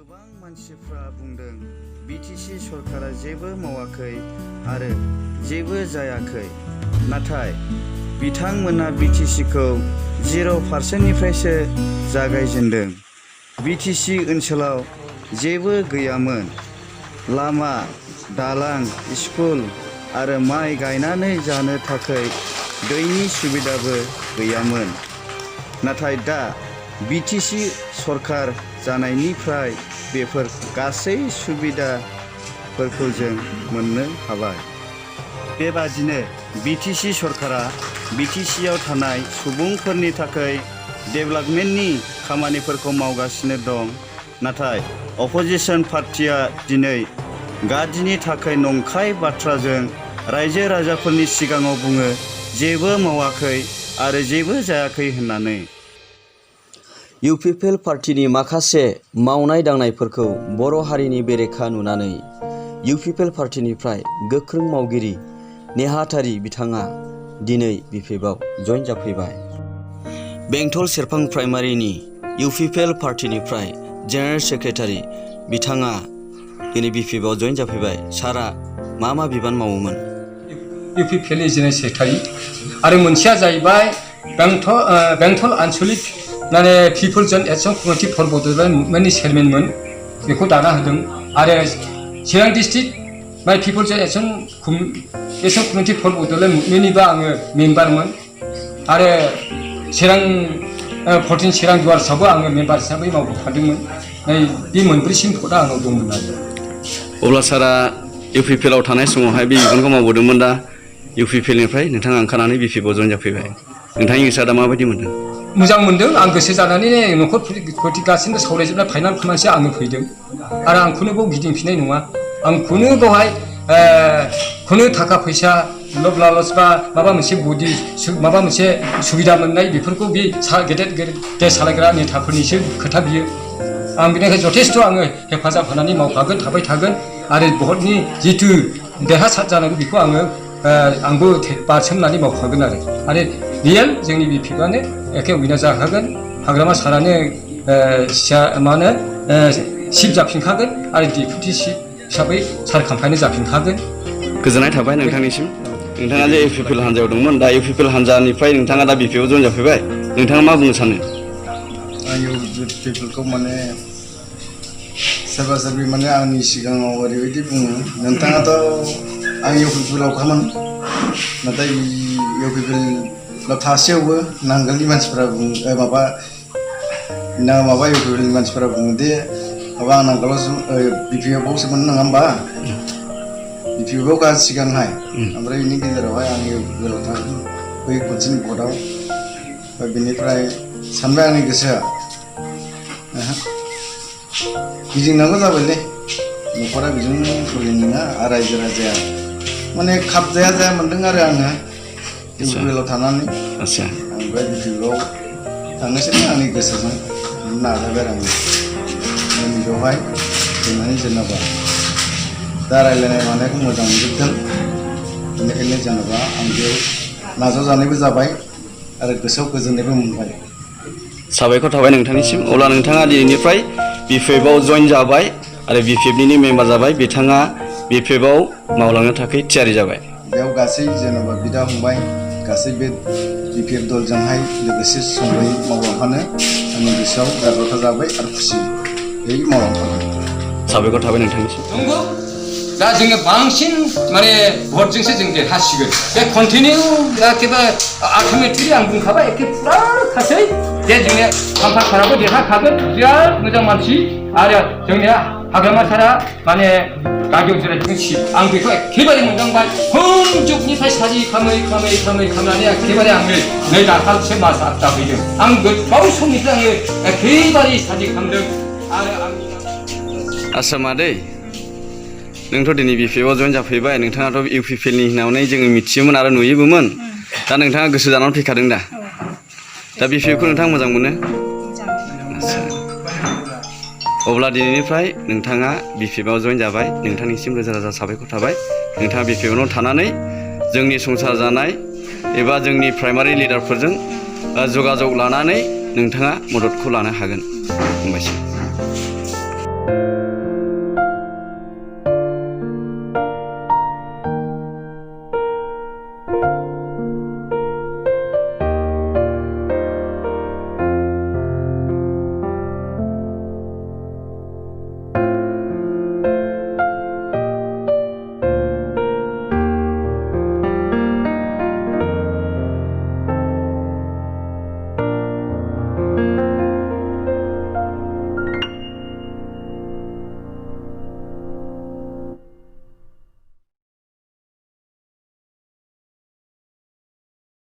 गोबां मानसिफ्रा बुंदों बिटिसि सरकारा जेबो मावाखै आरो जेबो जायाखै। नाथाय बिथांमोना बिटिसिखौ 0%निफ्रायसो जागायजेनदों। बिटिसि ओनसोलाव जेबो गैयामोन। लामा, दालां, स्कुल आरो माइ गायनानै जानो थाखाय दैनि सुबिदाबो गैयामोन। नाथाय दा बिटिसि सरकार जानायनिफ्राय बेफोर गासै सुबिदाफोरखौ जों मोननो हाबाय। बेबादिनो बिटिसि सरकारा बिटिसिआव थानाय सुबुंफोरनि थाखाय डेभेलपमेन्टनि खामानिफोरखौ मावगासिनो दं। नाथाय अपोजिशन पार्टिया दिनै गादिनि थाखाय नंखाय बाथ्राजों रायजो राजाफोरनि सिगाङाव बुङो जेबो मावाखै आरो जेबो जायाखै होननानै। इउपिपिएल पार्टीनि माखासे मावनाय दांनायफोरखौ बर' हारिनि बेरेखा नुनानै इउपिपिएल पार्टीनिफ्राय गोख्रों मावगिरि नेहाथारि बिथाङा दिनै बिपिएफआव जइन जाफैबाय। बेंटल सेरफां प्राइमारिनि इउपिपिएल पार्टीनिफ्राय जेनेरेल सेक्रेटारि बिथाङा दिनै बिपिएफआव जइन जाफैबाय। सारा मा बिबान मावोमोन? इउपिपिएलनि जेनेरेल सेक्रेटारि आरो मोनसेया जाहैबाय बेंटल आनसलिक माने पिपल जन एक्सन कमिटि फर बड'लेण्ड मुभमेन्टनि चेयारमेनमोन, बेखौ दाना होदों। आरो चिरां डिस्ट्रिक्ट माय पिपल जन एक्सन कमिटि फर बड'लेण्ड मुभमेन्टनिबो आङो मेम्बारमोन। आरो चिरां 14 चिरां दुवार्सआवबो आङो मेम्बार हिसाबै मावबोफादोंमोन। बे मोनब्रैसिम पदआ आंनाव दंमोन आरो। अब्ला सारा इउपिपिएलआव थानाय समावहाय बे बिबानखौ मावबोदोंमोन। दा इउपिपिएलनिफ्राय नोंथाङा ओंखारनानै बिपिएफआव जइन जाफैबाय। नोंथांनि गोसोआ दा माबायदि मोनदों? मोजां मोनदों। आं गोसो जानानै न'खर फोरनि गासिबो सावरायजोबना फाइनाल खालामनानैसो आङो फैदों। आरो आं खुनु बाव गिदिंफिननाय नङा। आं खुनु बावहाय खुनु थाखा फैसा लब लालस बा माबा मोनसे माबा मोनसे सुबिदा मोननाय बेफोरखौ बे गेदेर देश सालायग्रा नेताफोरनिसो खोथा बियो। आं बेनिखाय जथेस्थ' आङो हेफाजाब होनानै मावफागोन, थाबाय थागोन। आरो भटनि जिथु देरहासार जानांगौ बेखौ आंबो बारसोमनानै मावफागोन। आरो रियेल जोंनि बिपिएफआनो एखे उइनार जाखागोन। हाग्रामा सारानो चिफ जाफिनखागोन आरो डेपुटि चिफ हिसाबै सार खाम्फायानो जाफिनखागोन। गोजोननाय थाबाय नोंथांनिसिम। नोंथाङा जे इउपिपिएल हान्जायाव दंमोन, दा इउपिपिएल हान्जानिफ्राय नोंथाङा दा बिपिएफआव जइन जाफैबाय। नोंथाङा मा बुंनो सानो? आं इउपिपिएलखौ माने सोरबा सोरबि माने आंनि सिगाङाव ओरैबायदि बुङो, नोंथाङाथ' आं इउपिपिएलआवखामोन, नाथाय इउपिपिएलआव थासेयावबो नांगोलनि मानसिफोरा बुङो माबा इउपिपिएलनि मानसिफोरा बुङो दे माबा आं नांगोलावसो बिपिएफआवसोमोन नङा होमबा? बिपिएफआव सिगांहाय ओमफ्राय बेनि गेजेरावहाय आं इउपिपिएलआव थांदों बै खनसेनि भटआव। बेनिफ्राय सानबाय आंनि गोसोआ गिदिंनांगौ जाबायलै, न'खरा बिजों सोलिनो नङा। आरो रायजो राजाया माने खाबजाया मोन्दों आरो आङो इउपिपिएलआव थानानै। ओमफ्राय बिपिएफआव थांनोसै आंनि गोसोजों नाजाबाय आङो। बेवहाय फैनानै जेनेबा दा रायज्लायनाय मानायखौ मोजां मोनजोबदों। बेनिखायनो जेनेबा आं बेयाव नाजाजानायबो जाबाय आरो गोसोआव गोजोननायबो मोनबाय। साबायखर थाबाय नोंथांनिसिम। अब्ला नोंथाङा दिनैनिफ्राय बिपिएफआव जइन जाबाय आरो बिपिएफनि मेम्बार जाबाय। बिथाङा बिपिएफआव मावलांनो थाखाय थियारि जाबाय। बेयाव गासै जेनेबा बिदा फंबाय गासै बे बिपिएफ दलजोंहाय लोगोसे समै मावलांफानो आंनि गोसोआव जाग्रथा जाबाय आरो खुसियै मावलांफागोन। साबायखर थाबाय नोंथांनिसिम। नंगौ, दा जोङो बांसिन माने भटजोंसो जों देरहासिगोन। बे कन्टिनिउ एखेबारे आल्टिमेटलि आं बुंखाबाय एखे फुरा खासै जे जोंनिया खाम्फाखाराबो देरहाखागोन। बिराद मोजां मानसि। आरो जोंनिया हाग्रामा सारा माने गादियाव जिरायदों चिफ। आं बेखौ एखेबारे मोनदांबाय। खम जुगनिफ्राय साजि खालामनानै एखेबारे आङो नै दाखालसो मास जाफैदों। आं गोबाव समनिफ्राय आङो एखेबारे साजि खालामदों। आरो आंनि आस्सा मादै, नोंथ' दिनै बिपिएफआव जइन जाफैबाय। नोंथाङाथ' इउपिपिएलनि होननानै जोङो मिथियोमोन आरो नुयोबोमोन। दा नोंथाङा गोसो जानानै फैखादों दा? दा बिपिएफखौ नोंथाङा मोजां मोनो? आस्सा, अब्ला दिनैनिफ्राय नोंथाङा बिपिएफआव जइन जाबाय। नोंथांनिसिम रोजा साबायखर थाबाय। नोंथाङा बिपिएफआव थानानै जोंनि संसार जानाय एबा जोंनि प्राइमारि लिडारफोरजों जगाजग लानानै नोंथाङा मददखौ लानो हागोन। हामबायसै।